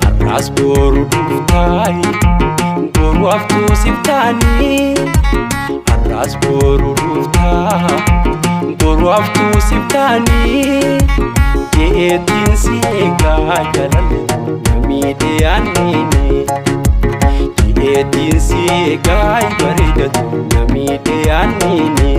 Har'as boru dhuftaay boru haftuu siftaanii. Har'as boru dhuftaa boru haftuu siftaanii. Jeetiin si eegaa jalalle namiidhee aanniini. Jeetiin si eegaa bareedatu namiidhee aanniini.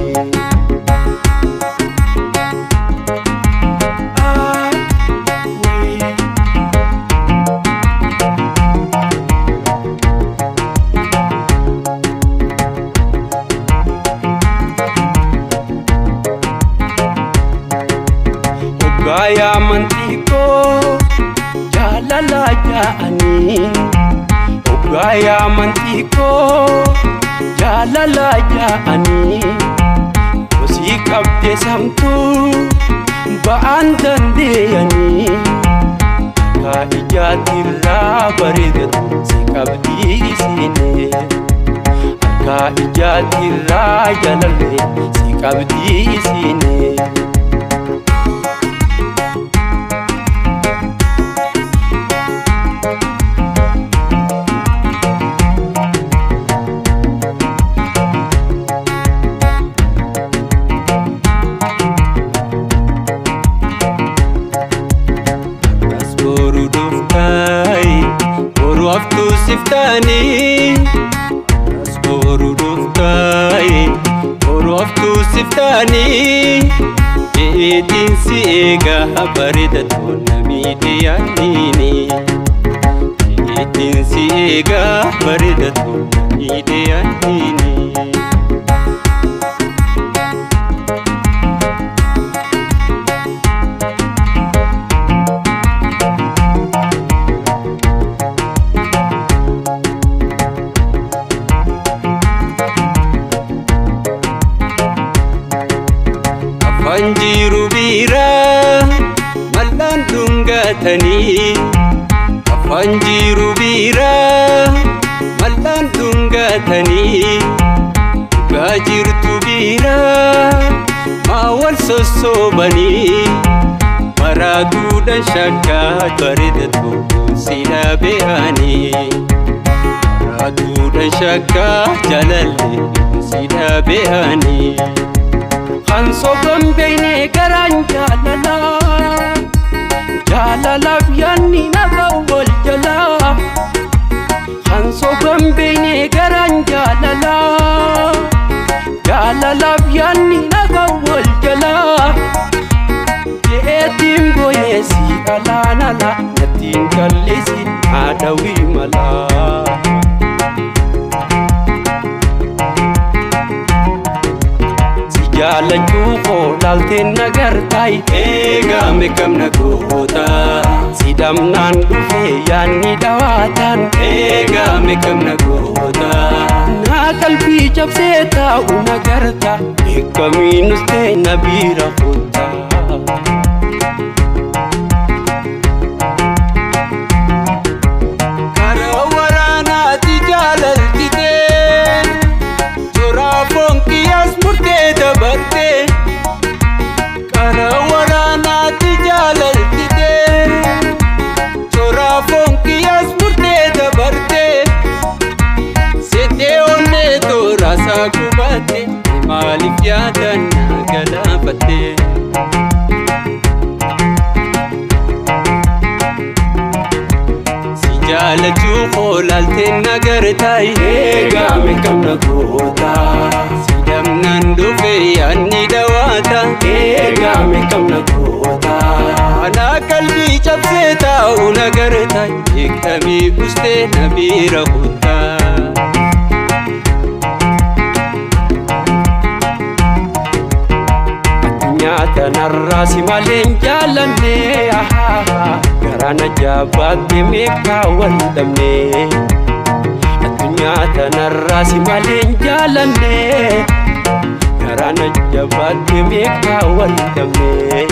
Hoggaa amantii koo jaalala ja'anii. Hoggaa amantii koo jaalala ja'anii. Kosii qabdee samtuu ba'aan dandeeyanii. Akka ijaatirraa bareedatu si qabdii isiinee. Akka ijaatirraa jaalallee si qabdii isiinee. Har'as boru dhuftaay boru haftuu siftaanii. Har'as boru dhuftaay boru haftuu siftaanii. Jeetiin si eegaa bareedatu namiidhee yaadniini. Jeetiin si eegaa bareedatu namiidhee yaadniini. Afaan jiru biiraa mallaan dhungatanii. Afaan jiru biiraa mallaan dhungatanii. Dhugaa jirtu biiraa maa wal sossobanii. Maraatuudhaan shakkaa bareedatu si dhabe'anii. Maraatuudhaan shakkaa jaalallee si dhabe'anii. Kan soban beeynee garaan jaalalaa. Jaalalaaf yaadni nama wal jalaa. Kan soban beeynee garaan jaalalaa. Jaalalaaf yaadni nama wal jalaa. Jeetiin booyeesi alaan alaa nattiin kallisi haadhawii malaa. Si jaalachuu koo laalteen nagartaay Eegame kamna goota. Si dhabnaan dhufee yaadni dhawaataan. Eegame kamna goota. Naa qalbii cabsee taa'u nagarta eeggamiinus ta'e na bira kottaa. Karaa waraanaati jaalaltitee toraa foon qiyyaas murtee dabartee. Karaa waraanaati jaalaltitee toraa foon qiyyaas murtee dabartee. Seetee onnee toora isaa gubatte maaliif yaadan na galaafatte? Si jaalachuu koo laalteen nagartaay. Eegame kamna goota. Si dhabnaan dhufe yaadni dhawaata. Eegame kamna goota. Anaa qalbii cabsee taa'u nagartaay. Eegdamii ustee na bira kuttaa. Addunyaa tanarraa si malee hin jaallanne. Garaana jabaatte meeqaa wal dhabne. Addunyaa tanarraa si malee hin jaalanne. Garaana jabaatte meeqaa wal dhabne.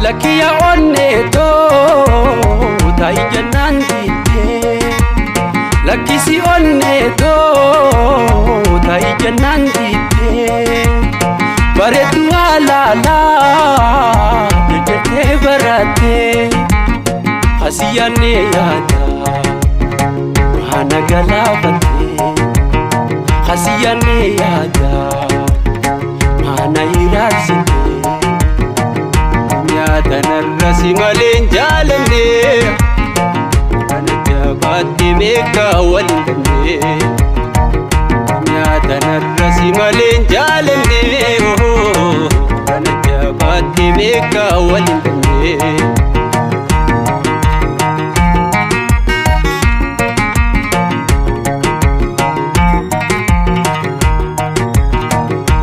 Lakkiya onneetoo taa'i jennaan diidee. Lakkisi onneetoo taa'i jennaan diidee. Bareedduu alaalaa jajjattee barattee. Hasiyaannee yaada maana galaafattee. Hasiyaannee yaada maana hiraarsitee. Addunyaa tanarra si malee hin jaalanne. Kana jabaatte meeqa wal hin dhabne. Addunyaa tanarra si malee hin jaalanne. Kana jabaatte meeqa wal hin dhabne.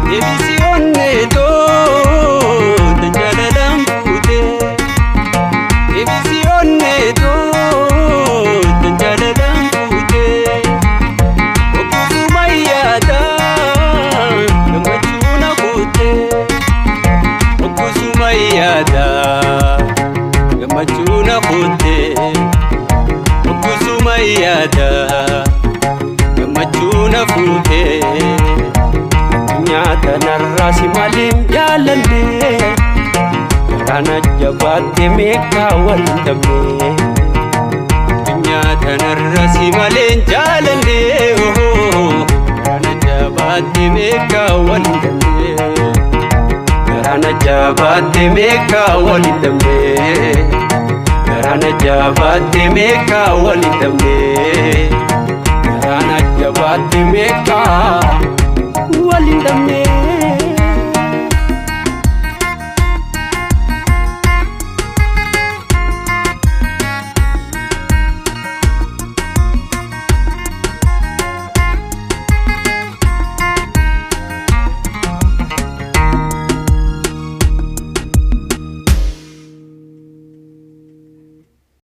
Deebisi onneetoo jaalalaan fuutee. Deebisi onneetoo jaalalaan fuutee. Okkisuma yaada gammachuu na kuutee. Okkisuma yaada gammachuu na kuutee. Okkisuma yaada gammachuu na fuutee. Addunyaa tanarraa si malee hin jaalanne. Garaana jabaatte meeqaa wal dhabne. Addunyaa tanarra si malee hin jaalanne. Garaana jabaatte meeqa wal hin dhabne. Garaana jabaatte meeqaa wal dhabne. Garaana jabaatte meeqaa wal dhabne. Garaana jabaatte meeqaa wal dhabne.